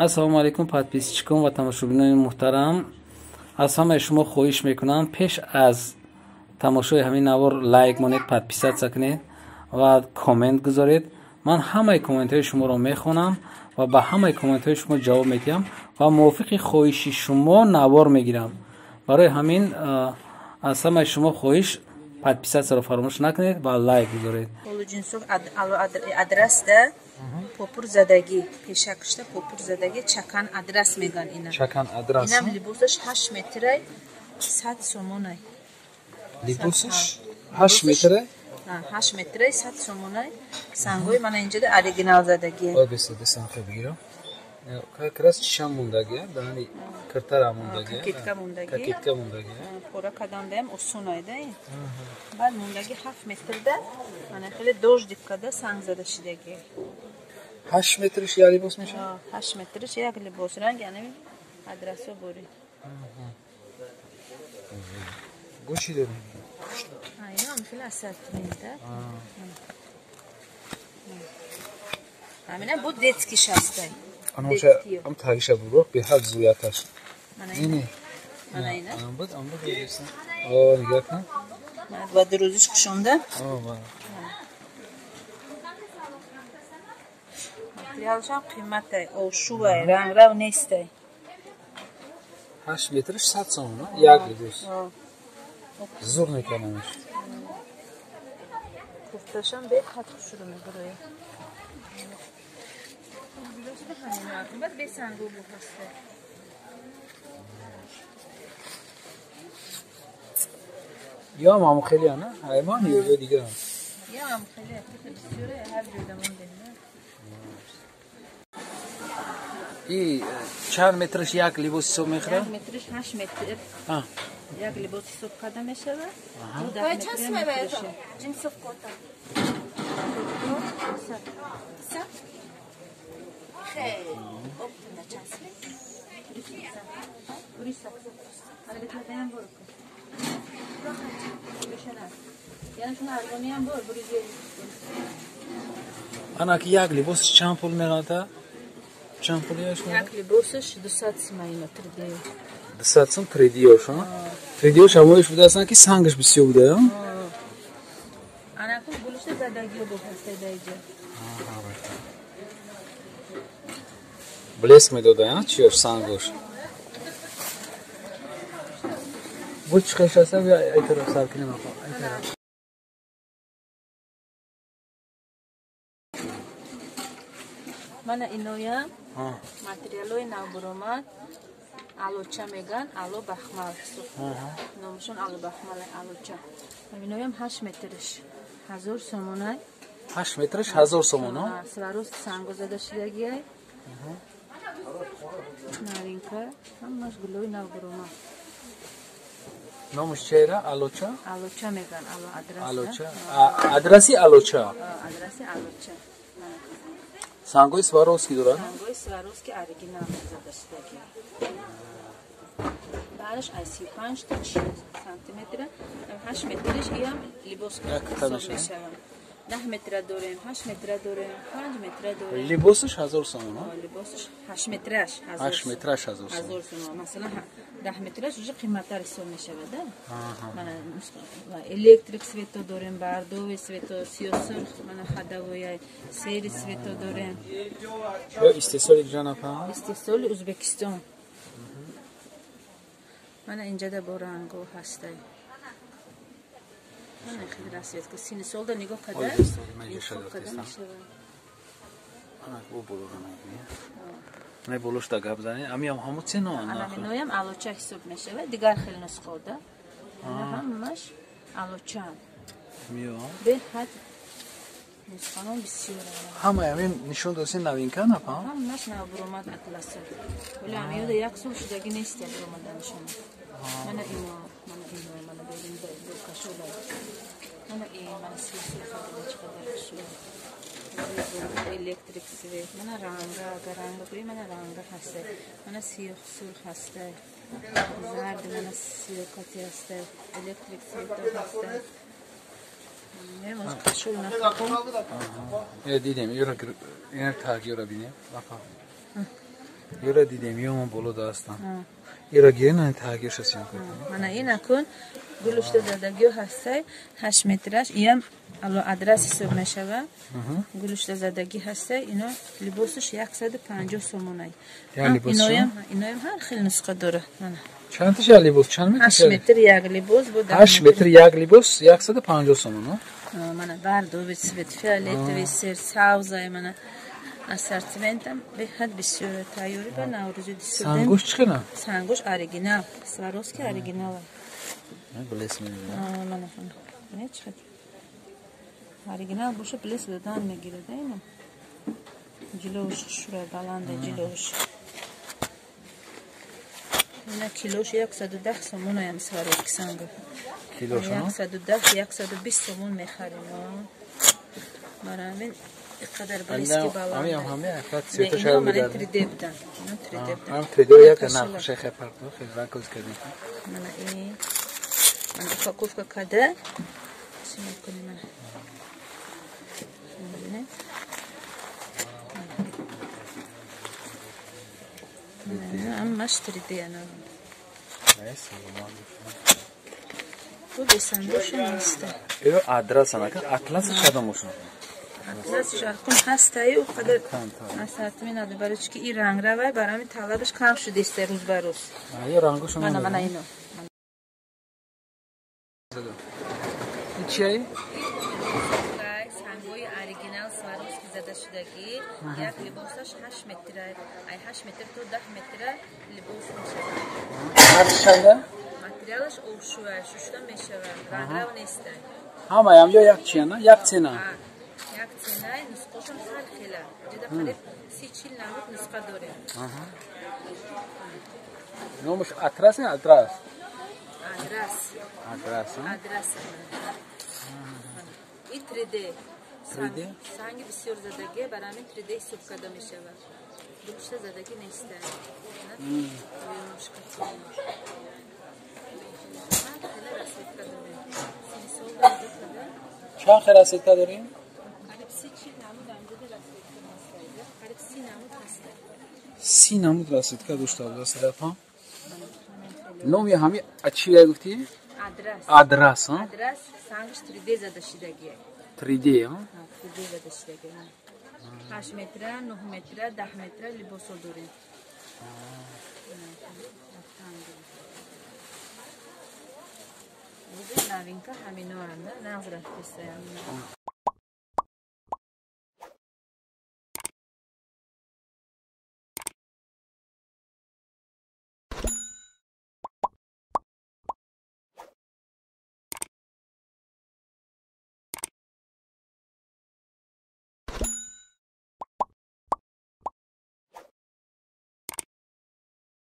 Ассалому алайкум подписчикон ва тамошобинони муҳтарам. Аз ҳамаи шумо хоҳиш мекунам пеш аз тамошои ҳамин навор лайк монед, подписаться кунед ва коммент гузоред. Ман ҳамаи комментҳои шуморо мехонам ва ба ҳамаи комментҳои шумо ҷавоб медиҳам ва мувофиқи хоҳиши шумо навор мегирам. Барои ҳамин аз ҳамаи шумо хоҳиш подписатсияро фаромӯш накунед ва лайк гузоред. Полуджинсов адрасда попур задагӣ, пешакшта попур задагӣ, чакан адрас меган ина. Чакан адрас. Инам либосаш 8 метрай, 100 сомонай. Либосаш 8 метрай? 8 метрай, 100 сомонай. Сангои мана инҷода оригинал задагӣ. Ой, беса, беса, хел бигирам. Как раз чишам мондагӣ, дани киртара мондагӣ. Кокетка мондагӣ. Кокетка мондагӣ. Пора кадандаям осонай да. Баъд мондагӣ 7 метрда, мана хеле дождик када санг зада шидагӣ. 8 метриш як либос мешавад? 8 метриш як либос, ранг яъне адрасо бурӣ. Бу чӣ дорем? Инам хеле ассортимент да. Ҳамина бу детский шастай. Анамша ам тагиша буро беҳад зуяташ. Мана ина. Амбуд, амбуд гирифтан. О, нигоҳ кун. Ба дурӯзиш кушонда. О, ва. Материалшам қиматай, ошувай, ранграв нестай. 8 метриш 100 сомон, як либос. Зур мекунамш. Кофташам беҳад хушрӯ мебарояд. Баъд бесангу бу ҳаста. Ё ҳам хеле ана, ҳаймон ё дигар. Ё ҳам хеле, бисёре ҳар ҷойда мондем. И чанд метриш як либос ҳисоб мехӯрад? Як метриш 8 метр. Як либос ҳисоб карда мешавад. Джинсов кота. Ана ки як либос чанд пул меғалта? Чанд пул яш? Як либосаш 200 сом ина 3D. 200 сом 3D ёш, а? 3D ёш ҳамоиш будаасан ки сангаш бисёр буда, а? Ана ку гулушта задагиё бо ҳаста даиҷа. Блеск медода, а? Чиёш сангош. Бу чӣ хел аст? Бия ай тараф сар кунем апа. Ай тараф. Мана иноям материалҳои навбуромад алоча меган, ало бахмал ҳисоб. Номашон ало бахмал, алоча. Иноям 8 метриш 1000 сомонай. 8 метриш 1000 сомон, а? Сварост санго зада шидагиай. Наринка, ҳамаш гулои навбуромад. Номаш чера? Алоча? Алоча меган, ало адрас. Алоча. Адраси алоча. Адраси алоча. Сангои Сваровски дорад? Сангои Сваровски оригинал зада шидаги. Бараш аз 35 то 40 сантиметра, 8 метриш иам либос мешавад. 10 метра дорем, 8 метра дорем, 5 метра дорем. Либосаш 1000 сомон, а? Либосаш 8 метраш 1000. 8 метраш 1000 сомон. 1000 сомон. Масалан 10 метраш уже қиматтар ҳисоб мешавад, да? Мана электрик свето дорем, бардовый свето, сиё сурх, мана ходовой, серый свето дорем. Ё истеҳсоли ҷанапа? Истеҳсоли Ӯзбекистон. Мана инҷода бо ранго ҳастай. Мана хеле расветка сини солда нигоҳ када. Интихоб када мешавад. Ана бо болоро мебинем. Не болошда гап занем. Амиам ҳамо цено ана. Ана миноям алоча ҳисоб мешавад. Дигар хел нусхо да. Ана ҳамаш алоча. Миё. Беҳад нусхаҳо бисёр. Ҳамаи ҳамин нишон додем новинка напа? Ҳамаш навбуромад атласа. Вале амиёда як сол шудаги нест буромаданашон. Мана ино, мана ино, мана берин ду кашола. Мана и, мана сиёсӣ хадида чӣ қадар хушрӯ. Электрик свет, мана ранга, агар ранга гӯӣ, мана ранга ҳаста. Мана сиёҳ сурх ҳаста. Зард, мана сиёкати ҳаста. Электрик свет ҳаста. Дидем, ина тагиёра бинем. Апа. Юра дидем, ё боло дастан. Ира гирен тағйирша сиён кунем. Мана ин акун гулушта задагиё ҳастай 8 метраш, иам ало адрас ҳисоб мешава. Гулушта задагӣ ҳастай, ино либосаш 150 сомонай. Иноям ҳар хел нусха дора. Мана. Чанд та либос? Чанд метр? 8 метр як либос бо 8 метр як либос 150 сомон. Мана бардовый цвет, фиолетовый, сер, савзай мана. Ассортиментам беҳад бисёр тайёрӣ ба наврӯзӣ дисудем. Сангуш чӣ хела? Сангуш оригинал, Сваровски оригинал. Блес мегирад. Мана не чӣ оригинал боша блес додан мегирад, ина. Ҷиловш шура баланда ҷиловш. Ина килош 110 сомон аям Сваровски санг. Килош 110, 120 сомон мехарем. Барамин қадар блески баланд. Ҳамин ҳамин фақат цвета шояд мегирад. 3D будан. 3D будан. Ҳам 3D як нақша хеле фарқ дорад, хеле ранг кӯз кардем. Мана ин. Мана упаковка када. Чӣ мекунем мана. Бибинед. Ҳамаш 3D ана. Бу бесангоша нест. Ё адрас анака, атлас шадам бошад. Атласиш акун ҳастаю қадар ассортимент надорем, барои чӣ ки ин ранг равай, барои ҳамин талабаш кам шудааст рӯз ба рӯз. Ё рангошо мана мана ино. Ин чие? Сангои оригинал Сваровски зада шудагӣ, як либосаш 8 метра, ай 8 метр то 10 метра либос мешавад. Нархи чанда? Материалаш обшӯа, шушта мешавад, ранграв нест. Ҳамаям ё як чияна? Як цена? Як ценаи нусхошон ҳар хела. Ҷуда қариб 30-40 намуд нусха дорем. Номаш атрас не адрас? Адрас. Адрас, Адрас. И 3D. 3D? Санги бисёр задагӣ, барои ҳамин 3D ҳисоб карда мешавад. Гулушта задагӣ нест. Чанд хел расетка дорем? 30 намуд расетка дошта будааст рафам. Номи ҳами чия гуфтӣ? Адрас. Адрас, а? Адрас сангш 3D зада шудагӣ. 3D, а? 3D зада шудагӣ. 8 метра, 9 метра, 10 метра либосо дорем. Новинка ҳаминоанда, нағз рафтеста.